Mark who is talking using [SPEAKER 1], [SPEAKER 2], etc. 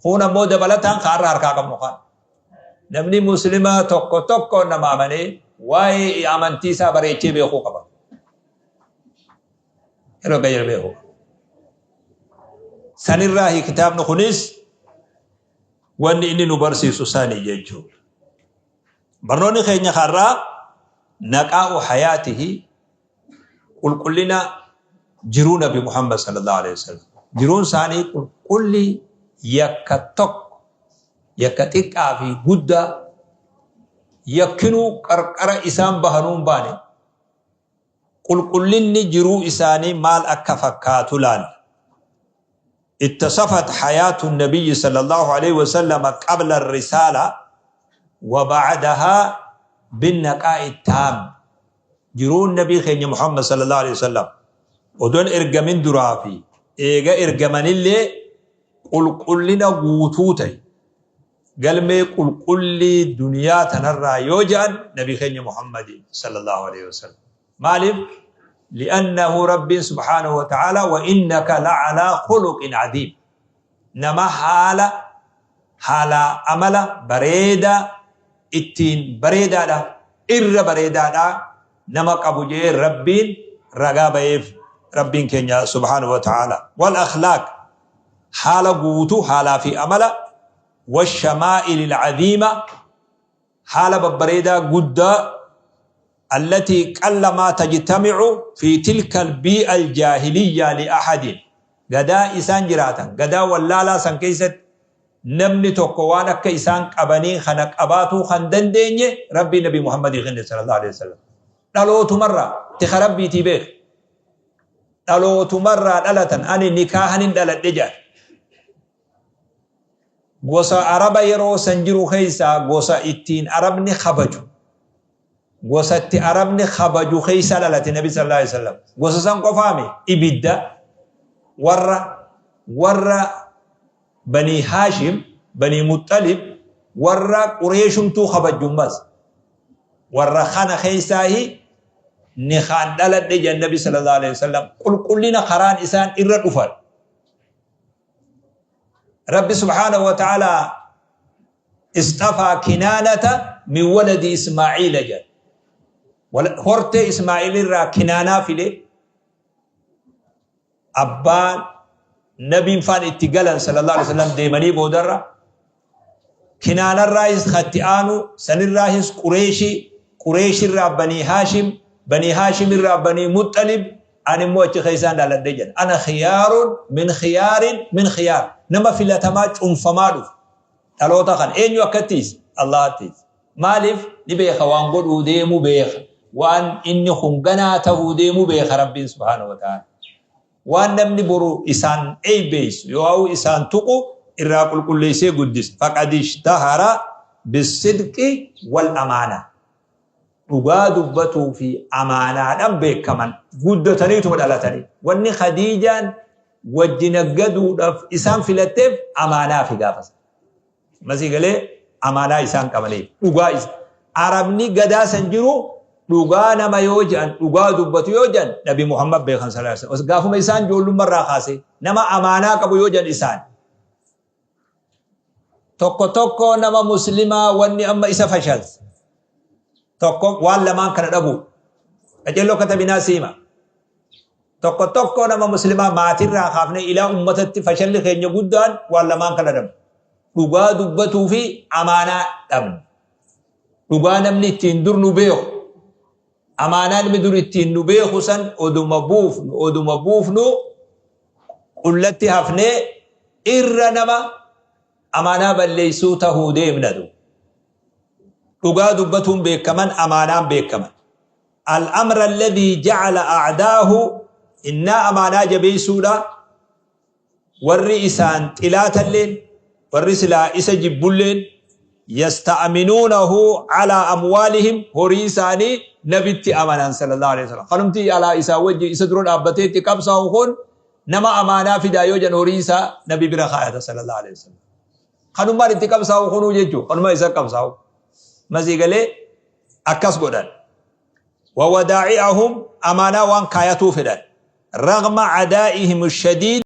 [SPEAKER 1] Kun ammoo dabalataan ka har'a harkaa qabnu kana. Namni muslimaa tokko tokko nama amanee waa'ee amantii isaa bareechee beekuu qaba. Yeroo qayyar beekuu qaba. Sanirraahi kitaabni kunis wanni inni nu barsiisu sani jechuudha. Barnoonni keenya har'aa naqaa'u hayaatihi qulqullina jiruu Nabi Muhammad sallallahu alaihi wasallam. Jiruun isaanii qulqulli yakka tokko yakka xiqqaa fi guddaa yakkinuu qarqara isaan bahanuu hin baane qulqullinni jiruu isaanii maal akka fakkaatu laalla. Ittasafat hayaatu nabiyyi sallallahu alaihi wasallam qabla risaala wa ba'dahaa binnaqaa'i taam. Jiruun nabii keenya Muhammad sallallahu alaihi wasallam odoon ergamin duraa fi eega ergamanillee qulqullina guutuu ta'e galmee qulqullii duniyaa tanarraa yoo ja'an nabii keenya Muhammad sallallahu alaihi wasallam. Maaliif? Li'annahu Rabbiin subhaanahu wa ta'ala wa innaka la'alaa khuluqin adiim. Nama haala haalaa amala bareedaa ittiin bareedaadha irra bareedaadha nama qabu jee Rabbiin ragaa baheef Rabbiin keenya subhaanahu wa ta'ala. Wal akhlaaq haala guutuu haalaa fi amala washamaa'ilil adiima haala babbareedaa guddaa allatii qalla maa tajtamicu fi tilka albii'a aljaahiliyya li'ahadin gadaa isaan jiraatan gadaa wallaalaa san keessatti namni tokko waan akka isaan qabanii kana qabaatuu kan dandeenye Rabbii Nabi Muhammadii kenne sallallahu alaihi wasallam dhalootumarraa tika Rabbiitii beeka dhalootumarraa dhalatan ani nikaahanin dhaladhe jedhan Gosa Araba yeroo san jiru keessaa gosa ittiin Arabni kabaju, gosa itti Arabni kabaju keessa dhalate Nabi sallallahu alaihi wasallam. Gosa san qofaami ibidda warra warra Banii Haashim, Banii Muxxalib, warra Qureeshumtuu kabajjummas. Warra kana keessaahi nikaan dhaladhe jedhan Nabi sallallahu alaihi wasallam. Qulqullina karaan isaan irra dhufan. Rabbi subhaanahu wa ta'ala isxafaa kinaanata min waladi Ismaa'iila jedha. Hortee Ismaa'iil irraa kinaanaa file abbaan nabiin faan itti galan sallallahu alaihi wasallam deemanii boodarra Kinaanarraahis ka itti aanu, sanirraahis Qureeyshi, Qureeyshirraa Banii Haashim, Banii Haashimirraa Banii Muxxalib, ani immoo achi keessaan dhaladhe jedha. Ana khiyaarun min khiyaarin min khiyaar. Nama filatamaa cunfamaa dhufe. Dhaloota kana eenyu akka tiise? Allaha tiise. Maaliif? Ni beeka waan godhuu deemu beeka. Waan inni kun ganaa tahuu deemu beeka Rabbiin subhaanahu wa ta'ala. Waan namni boru isaan eeybeeysu yoo'awu isaan tuqu irraa qulqulleeysee guddise. Faqad ishtahara bissidqi wal amaana. Dhugaa dubbatuu fi amaanaadhan beekkaman. Guddataniituma dhalatanii. Wanni Khadiijaan wajji naggaduudhaf isaan filatteef amaanaafi gaafa san. Masii galee amaanaa isaan qabaniif dhugaa isa Arabni gadaa san jiru dhugaa nama yoo jedhan dhugaa dubbatu yoo jedhan Nabi Muhammad beekan sallallahu alaihi wasallam gaafuma isaan ijoollummaa irraa kaasee nama amaanaa qabu yoo jedhan isaan tokko tokko nama muslimaa wanni amma isa fashalse tokko waan lamaan kana dhabu qajeelloo katabinaa siima Tokko tokkoo nama muslimaa maatirraa kaafnee ilaa ummatatti fashalli keenya guddaan waan lamaan kana dhabne. Dhugaa dubbatuu fi amaanaa dhabne. Dhugaa namni ittiin dur nu beeku. Amaanaa namni dur ittiin nu beeku san oduma buufnu oduma buufnu qullatti hafnee irra nama amaanaa balleessuu tahuu deemna. Dhugaa dubbatuun beekaman amaanaan beekaman. Al-amra alladhii ja'ala a'daahu innaa amaanaa jabeessuudha warri isaan xilaatalleen warri silaa isa jibbulleen yasta'minuunahu alaa amwaalihim horii isaanii nabitti amanan sallallahu alaihi wasallam kanumti alaa isaa wajji isa dura dhaabbatee itti qabsaa'u kun nama amaanaa fidaa yoo jedhan horii isaa nabi bira kaayata sallallahu alaihi wasallam kanummaan itti qabsaa'u kunuu jechuu kanuma isa qabsaa'u masii galee akkas godhan. Wa wadaa'i'ahum amaanaa waan kaayatuu fedhan. Ragma cadaa'ihim shadiid.